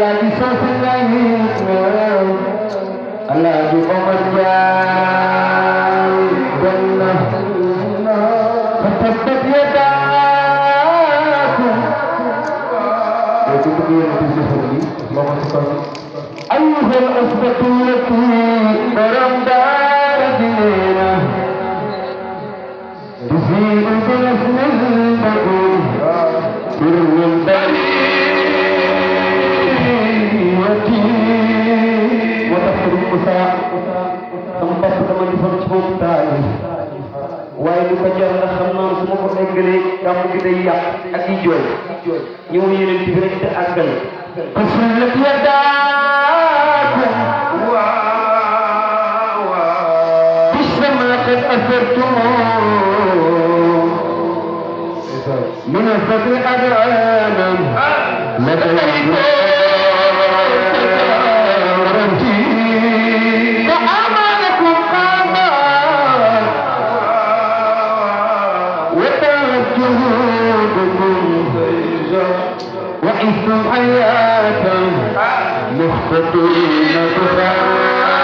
di sosin langit ala di pemanjang jannah فتبت يداكم أيها الأسبة التي برم دار ديننا تزيد باسم المقول سر البرية وتفسر المساء sempat teman disebut tadi waaye lu ko jar la xam naa su ma ko eggalee gàmm gi day yàq ak di jooy ñëw yeneen ci rek te àggal فسلت يداكم بما قد أثرتم من الفتح أدرانا لديكم فأمانكم قامت وترك جهودكم وعشتم حياة مختطين بها